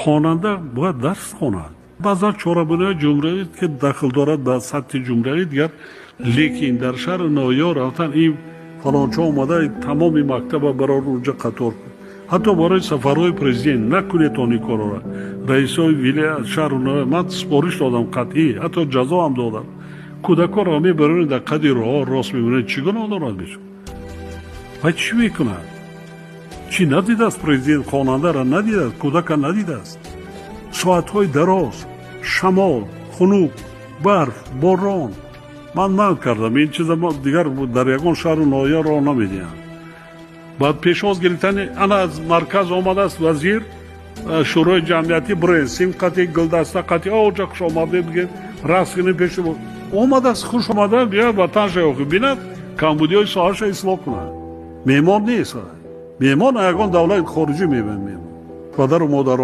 Хонанда бояд дарс хонад. Баъзан чорабиниҳои ҷумҳуриявӣ, ки дахл дорад ба сатҳи ҷумҳуриявӣ, дигар, лекин дар шаҳру ноҳияҳо рафтан, ин фалончо омада, тамоми мактаба барор, унҷа қатор. Ҳатто барои сафарҳои президент накунед он ин корро. Раисҳои вилоят, шаҳру ноҳия, ман супориш додам қатъӣ, ҳатто ҷазо ҳам додам. Кӯдаконро мебароред, дар қади роҳҳо рост мебинед, чӣ гуноҳ дорад бечора? Ва чӣ мекунад? Чӣ надидааст президент? Хонандаро надидааст, кӯдака надидааст? Соатҳои дароз, шамол хунук, барф, борон. Ман манъ кардам ин чиза, дигар дар ягон шаҳру ноҳия роҳ намедиҳам. Баъд пешвоз гирифтани, ана, аз марказ омадааст вазир, шӯрои ҷамъиятӣ, бирен сим қати, гулдаста қати, оҷа хуш омадед бигед, рақс кунем. Пеш омадааст, хуш омада, биёяд ватанша охи бинад, камбудиҳои соҳаша ислоҳ кунад. Меҳмон нест, меҳмон ягон давлати хориҷӣ мебинад, меҳмон падару модарон.